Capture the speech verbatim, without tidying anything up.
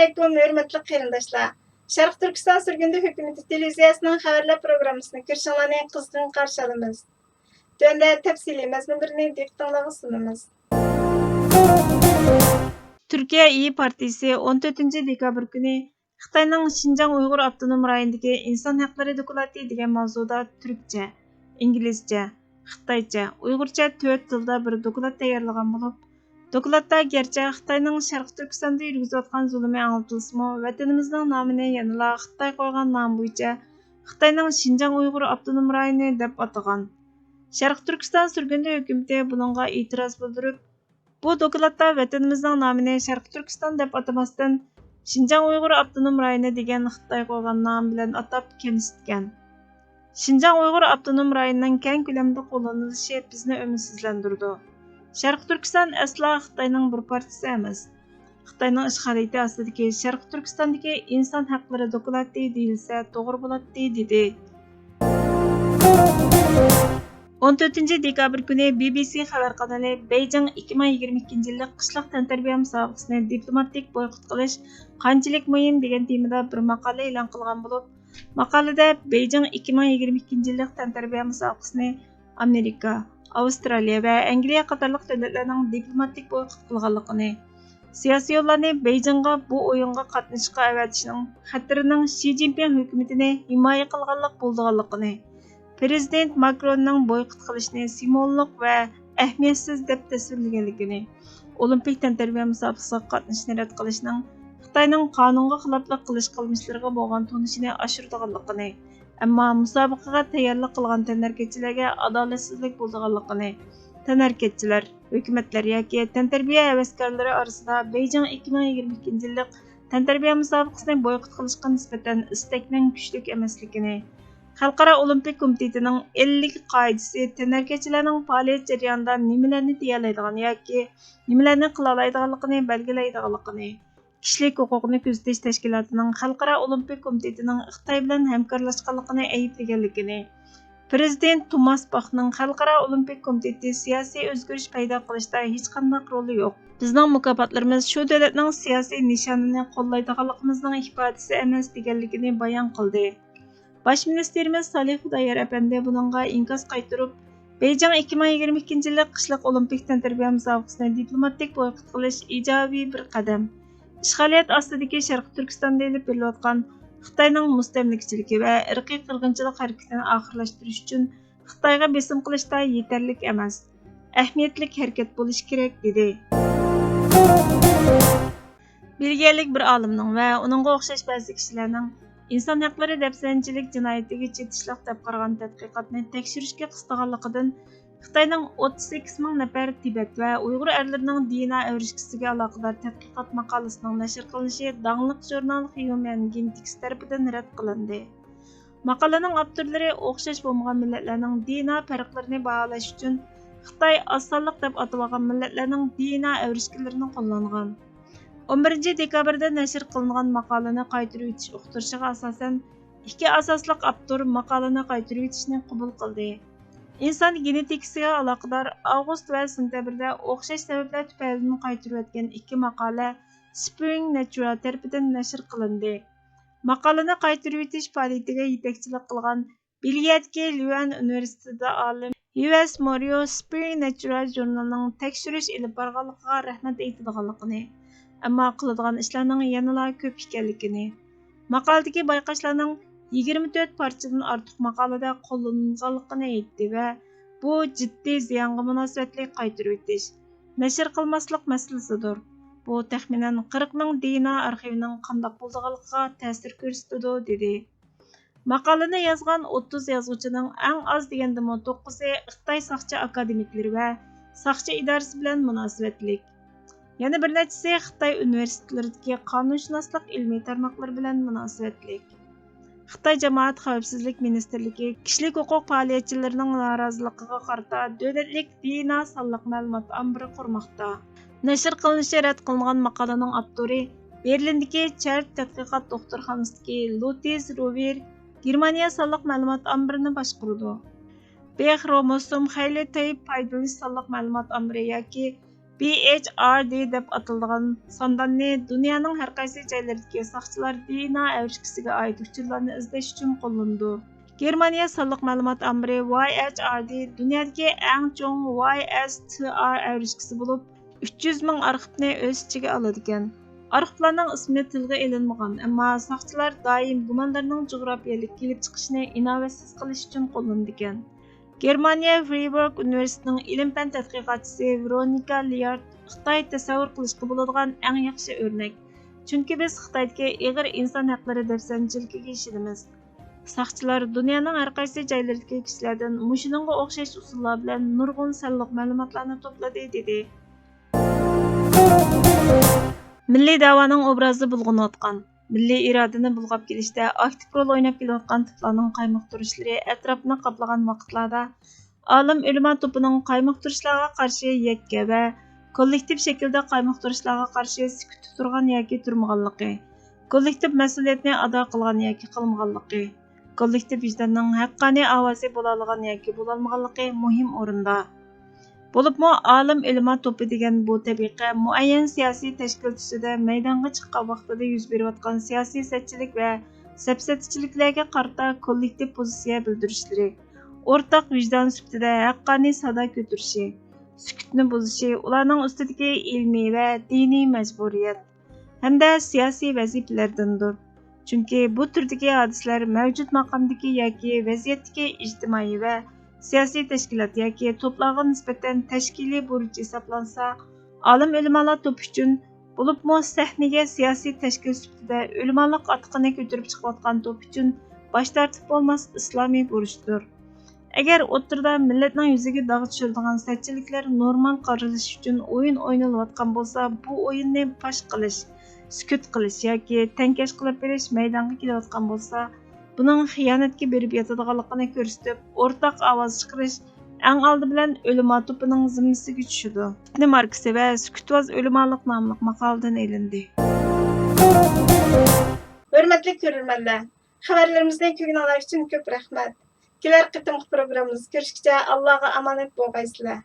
ئەلەيكۇم، ھۆرمەتلىك قېرىنداشلار! شەرقىي تۈركىستان سۈرگۈندە ھۆكۈمىتى تېلېۋىزىيەسىنىڭ خەۋەرلەر پروگراممىسىنى كۆرۈشۈڭلارنى قىزغىن قارشى ئالىمىز. تۆۋەندە تەپسىلىي مەزمۇنلىرىنى دىققىتىڭلارغا سۇنىمىز. تۈركىيە ئىيى پارتىيىسى ئون تۆتىنچى دېكابىر كۈنى خىتاينىڭ شىنجاڭ ئۇيغۇر ئاپتونوم رايونىدىكى ئىنسان ھەقلىرى دوكلاتى دېگەن ماۋزۇدا تۈركچە، ئىنگلىزچە، خىتايچە، ئۇيغۇرچە تۆت تىلدا بىر دوكلات تەييارلىغان بولۇپ، دوكلاتتا گەرچە خىتاينىڭ شەرقىي تۈركىستاندا يۈرگۈزۈۋاتقان زۇلۇمى ئاڭلىتىلسىمۇ، ۋەتىنىمىزنىڭ نامىنى يەنىلا خىتاي قويغان نام بويىچە خىتاينىڭ شىنجاڭ ئۇيغۇر ئاپتونوم رايونى دەپ ئاتىغان. شەرقىي تۈركىستان سۈرگۈندە ھۆكۈمىتى بۇنىڭغا ئېتىراز بىلدۈرۈپ، بۇ دوكلاتتا ۋەتىنىمىزنىڭ نامىنى شەرقىي تۈركىستان دەپ ئاتىماستىن، شىنجاڭ ئۇيغۇر ئاپتونوم رايونى دېگەن خىتاي قويغان نام بىلەن ئاتاپ كەمسىتكەن. شىنجاڭ ئۇيغۇر ئاپتونوم رايونىنىڭ كەڭ كۆلەمدە قوللىنىلىشى بىزنى ئۈمىدسىزلەندۈرىدۇ. شەرقىي تۈركىستان ئەسلا خىتاينىڭ بىر پارچىسى ئەمەس. خىتاينىڭ ئىشغالىيىتى ئاستىدىكى شەرقىي تۈركىستاندىكى ئىنسان ھەقلىرى دوكلاتى دېيىلسە توغرا بولاتتى، دېدى. ئون تۆتىنچى دېكابىر كۈنى بى بى سى خەۋەر قانىلى بېيجىڭ ئىككى مىڭ يىگىرمە ئىككىنچى يىللىق قىشلىق تەنتەربىيە مۇسابىقىسىنى دىپلوماتىك بويكوت قىلىش قانچىلىك مۇھىم دېگەن تېمىدا بىر ماقالە ئېلان قىلغان بولۇپ، ماقالىدە بېيجىڭ ئىككى مىڭ يىگىرمە ئىككىنچى يىللىق تەنتەربىيە مۇسابىقىسىنى ئامېرىكا، ئاۋسترالىيە ۋە ئەنگلىيە قاتارلىق دۆلەتلەرنىڭ دىپلوماتىك بويكوت قىلغانلىقىنى، سىياسىيونلارنى بېيجىڭغا بۇ ئويۇنغا قاتنىشىشقا ئەۋەتىشنىڭ خەتىرىنىڭ شى جىنپىڭ ھۆكۈمىتىنى ھىمايە قىلغانلىق بولىدىغانلىقىنى، پىرېزىدېنت ماكروننىڭ بويكوت قىلىشنى سىمۋوللۇق ۋە ئەھمىيەتسىز دەپ تەسۋىرلىگەنلىكىنى، ئولىمپىك تەنتەربىيە مۇسابىقىسىگە قاتنىشىشنى رەت قىلىشنىڭ خىتاينىڭ قانۇنغا خىلاپلىق قىلىش قىلمىشلىرىغا بولغان تونۇشىنى ئاشۇرىدىغانلىقىنى، ئەمما مۇسابىقىگە تەييارلىق قىلغان تەنھەرىكەتچىلەرگە ئادالەتسىزلىك بولىدىغانلىقىنى، تەنھەرىكەتچىلەر، ھۆكۈمەتلەر ياكى تەنتەربىيە ھەۋەسكارلىرى ئارىسىدا بېيجىڭ ئىككى مىڭ يىگىرمە ئىككىنچى يىللىق تەنتەربىيە مۇسابىقىسىنى بويكوت قىلىشقا نىسبەتەن ئىستەكنىڭ كۈچلۈك ئەمەسلىكىنى، خەلقئارا ئولىمپىك كومىتېتىنىڭ ئەللىك قائىدىسى تەنھەرىكەتچىلەرنىڭ پائالىيەت جەريانىدا نېمىلەرنى دېيەلەيدىغان ياكى نېمىلەرنى قىلالايدىغانلىقىنى بەلگىلەيدىغانلىقىنى، كىشىلىك ھوقۇقنى كۆزىتىش تەشكىلاتىنىڭ خەلقئارا ئولىمپىك كومىتېتىنىڭ خىتاي بىلەن ھەمكارلاشقانلىقىنى ئەيىبلىگەنلىكىنى، پىرېزىدېنت توماس باخنىڭ خەلقئارا ئولىمپىك كومىتېتى سىياسىي ئۆزگىرىش پەيدا قىلىشتا ھېچقانداق رولى يوق، بىزنىڭ مۇكاپاتلىرىمىز شۇ دۆلەتنىڭ سىياسىي نىشانىنى قوللايدىغانلىقىمىزنىڭ ئىپادىسى ئەمەس، دېگەنلىكىنى بايان قىلدى. باش مىنىستىرىمىز سالىھ خۇدايار ئەپەندى بۇنىڭغا ئىنكاس قايتۇرۇپ، بېيجىڭ ئىككى مىڭ يىگىرمە ئىككىنچى يىللىق قىشلىق ئولىمپىك تەنتەربىيە مۇسابىقىسىنى دىپلوماتىك بويكوت قىلىش ئىجابىي بىر قەدەم. ئىشغالىيەت ئاستىدىكى شەرقىي تۈركىستاندا ئېلىپ بېرىلىۋاتقان خىتاينىڭ مۇستەملىكىچىلىكى ۋە ئىرقىي قىرغىنچىلىق ھەرىكىتىنى ئاخىرلاشتۇرۇش ئۈچۈن خىتايغا بېسىم قىلىشتا يېتەرلىك ئەمەس، ئەھمىيەتلىك ھەرىكەت بولۇشى كېرەك، دېدى. بېلگىيەلىك بىر ئالىمنىڭ ۋە ئۇنىڭغا ئوخشاش بەزى كىشىلەرنىڭ ئىنسان ھەقلىرى دەپسەندىچىلىك جىنايىتىگە چېتىشلىق دەپ قارىغان تەتقىقاتنى تەكشۈرۈشكە قىستىغانلىقىدىن، خىتاينىڭ ئوتتۇز سەككىز مىڭ نەپەر تىبەت ۋە ئۇيغۇر ئەرلىرىنىڭ دى ئېن ئا ئەۋرىشكىسىگە ئالاقىدار تەتقىقات ماقالىسىنىڭ نەشر قىلىنىشى داڭلىق ژۇرنال ھيۇمەن گېنېتىكس تەرىپىدىن رەت قىلىندى. ماقالىنىڭ ئاپتورلىرى ئوخشاش بولمىغان مىللەتلەرنىڭ دى ئېن ئا پەرقلىرىنى باھالاش ئۈچۈن خىتاي ئاز سانلىق دەپ ئاتىۋالغان مىللەتلەرنىڭ دى ئېن ئا ئەۋرىشكىلىرىنى قوللانغان. ئون بىرىنچى دېكابىردا نەشر قىلىنغان ماقالىنى قايتۇرۇۋېتىش ئۇقتۇرۇشىغا ئاساسەن، ئىككى ئاساسلىق ئاپتور ماقالىنى قايتۇرۇۋېتىشنى قوبۇل قىلدى. ئىنسان گېنېتىكىسىگە ئالاقىدار ئاۋغۇست ۋە سېنتەبىردە ئوخشاش سەۋەبلەر تۈپەيلىدىن قايتۇرۇۋەتكەن ئىككى ماقالە سپرىڭ نېچۇرا تەرىپىدىن نەشر قىلىندى. ماقالىنى قايتۇرۇۋېتىش پائالىيىتىگە يېتەكچىلىك قىلغان بېلگىيەدىكى ليۇئەن ئۇنىۋېرسىتېتىدا ئالىم يۇۋەس موريو سپرىڭ نېچۇرا ژۇرنىلىنىڭ تەكشۈرۈش ئېلىپ بارغانلىقىغا رەھمەت ئېيتىدىغانلىقىنى، ئەمما قىلىدىغان ئىشلارنىڭ يەنىلا كۆپ ئىكەنلىكىنى، ماقالىدىكى بايقاشلارنىڭ يىگىرمە تۆت پارچىدىن ئارتۇق ماقالىدە قوللىنىلغانلىقىنى ئېيتتى ۋە بۇ جىددىي زىيانغا مۇناسىۋەتلىك قايتۇرۇۋېتىش، نەشر قىلماسلىق مەسىلىسىدۇر. بۇ تەخمىنەن قىرىق مىڭ دى ئېن ئا ئارخىۋىنىڭ قانداق بولىدىغانلىقىغا تەسىر كۆرسىتىدۇ، دېدى. ماقالىنى يازغان ئوتتۇز يازغۇچىنىڭ ئەڭ ئاز دېگەندىمۇ توققۇزى خىتاي ساقچى ئاكادېمىكلىرى ۋە ساقچى ئىدارىسى بىلەن مۇناسىۋەتلىك. يەنە بىر نەچچىسى خىتاي ئۇنىۋېرسىتېتلىرىدىكى قانۇنشۇناسلىق ئىلمىي تارماقلىرى بىلەن مۇناسىۋەتلىك. خىتاي جامائەت خەۋپسىزلىك مىنىستىرلىكى كىشىلىك ھوقۇق پائالىيەتچىلىرىنىڭ نارازىلىقىغا قارىتا دۆلەتلىك دى ئېن ئا سانلىق مەلۇمات ئامبىرى قۇرماقتا. نەشر قىلىنىشى رەت قىلىنغان ماقالىنىڭ ئاپتورى بېرلىندىكى چەرت تەتقىقات دوختۇرخانىسىدىكى لۇتىز روۋېر گېرمانىيە سانلىق مەلۇمات ئامبىرىنى باشقۇرىدۇ. بىخ روموسوم خەيلى تېيپ پايدىلىنىش سانلىق مەلۇمات ئامبىرى ياكى بى ئېچ ئار دى دەپ ئاتىلىدىغان سانداننى دۇنيانىڭ ھەر قايسى جايلىرىدىكى ساقچىلار دى ئېن ئا ئەۋرىشكىسىگە ئائىت ئۇچۇرلارنى ئىزدەش ئۈچۈن قوللىنىدۇ. گېرمانىيە سانلىق مەلۇمات ئامبىرى ۋاي ئېچ ئار دى دۇنيادىكى ئەڭ چوڭ ۋاي ئېس تى ئار ئەۋرىشكىسى بولۇپ، ئۈچ يۈز مىڭ ئارخىپنى ئۆز ئىچىگە ئالىدىكەن. ئارخىپلارنىڭ ئىسمى تىلغا ئېلىنمىغان، ئەمما ساقچىلار دائىم گۇماندارنىڭ جۇغراپىيەلىك كېلىپ چىقىشىنى ئىناۋەتسىز قىلىش ئۈچۈن قوللىنىدىكەن. گېرمانىيە فرىبۇرگ ئۇنىۋېرسىتېتىنىڭ ئىلىم-پەن تەتقىقاتچىسى ۋېرونىكا لىيارد خىتاي تەسەۋۋۇر قىلىشقا بولىدىغان ئەڭ ياخشى ئۆرنەك. چۈنكى بىز خىتايدىكى ئېغىر ئىنسان ھەقلىرى دەپسەندىچىلىكىگە ئىشىنىمىز. ساقچىلار دۇنيانىڭ ھەر قايسى جايلىرىدىكى كىشىلەردىن مۇشۇنىڭغا ئوخشاش ئۇسۇللار بىلەن نۇرغۇن سانلىق مەلۇماتلارنى توپلىدى، دېدى. مىللىي دەۋانىڭ ئوبرازى بۇلغىنىۋاتقان، مىللىي ئىرادىنى بۇلغاپ كېلىشتە ئاكتىپ رول ئويناپ كېلىۋاتقان تىپلارنىڭ قايمۇقتۇرۇشلىرى ئەتراپنى قاپلىغان ۋاقىتلاردا، ئالىم ئۆلىما توپىنىڭ قايمۇقتۇرۇشلارغا قارشى يەككە ۋە كوللېكتىپ شەكىلدە قايمۇقتۇرۇشلارغا قارشى سۈكۈتتە تۇرغان ياكى تۇرمىغانلىقى، كوللېكتىپ مەسئۇلىيەتنى ئادا قىلغان ياكى قىلمىغانلىقى، كوللېكتىپ ۋىجداننىڭ ھەققانىي ئاۋازى بولالىغان ياكى بولالمىغانلىقى مۇھىم ئورۇندا. بولۇپمۇ ئالىم ئۆلىما توپى دېگەن بۇ تەبىقە مۇئەييەن سىياسىي تەشكىل تۈسىدە مەيدانغا چىققان ۋاقتىدا يۈز بېرىۋاتقان سىياسىي سەتچىلىك ۋە سەپسەتىچىلىكلەرگە قارىتا كوللېكتىپ پوزىتسىيە بىلدۈرۈشلىرى، ئورتاق ۋىجدان سۈپىتىدە ھەققانىي سادا كۆتۈرۈشى، سۈكۈتنى بۇزۇشى، ئۇلارنىڭ ئۈستىدىكى ئىلمىي ۋە دىنىي مەجبۇرىيەت ھەمدە سىياسىي ۋەزىپىلەردىندۇر. چۈنكى بۇ تۈردىكى ھادىسىلەر مەۋجۇت ماقامدىكى ياكى ۋەزىيەتتىكى ئىجتىمائىي ۋە سىياسىي تەشكىلات ياكى توپلارغا نىسبەتەن تەشكىلىي بۇرچ ھېسابلانسا، ئالىم ئۆلىمالار توپى ئۈچۈن، بولۇپمۇ سەھنىگە سىياسىي تەشكىل سۈپىتىدە ئۆلىمالىق ئاتىقىنى كۆتۈرۈپ چىقىۋاتقان توپ ئۈچۈن باش تارتىپ بولماس ئىسلامىي بۇرچتۇر. ئەگەر ئوتتۇرىدا مىللەتنىڭ يۈزىگە داغ چۈشۈرىدىغان سەتچىلىكلەر نورمال قارىلىشى ئۈچۈن ئويۇن ئوينىلىۋاتقان بولسا، بۇ ئويۇننى پاش قىلىش، سۈكۈت قىلىش ياكى تەڭكەش قىلىپ بېرىش مەيدانغا كېلىۋاتقان بولسا، بۇنىڭ خىيانەتكە بېرىپ ياتىدىغانلىقىنى كۆرسىتىپ، ئورتاق ئاۋاز چىقىرىش ئەڭ ئالدى بىلەن ئۆلىما توپىنىڭ زىممىسىگە چۈشىدۇ. سۈكۈتنى ماركىسى ۋە سۈكۈتۋاز ئۆلىمالىق ناملىق ماقالىدىن ئېلىندى. ھۆرمەتلىك كۆرۈرمەنلەر، خەۋەرلىرىمىزنى كۆرگىنىڭلار ئۈچۈن كۆپ رەھمەت. كېلەر قېتىمقى پروگراممىمىزدا كۆرۈشكىچە ئاللاغا ئامانەت بولغايسىلەر.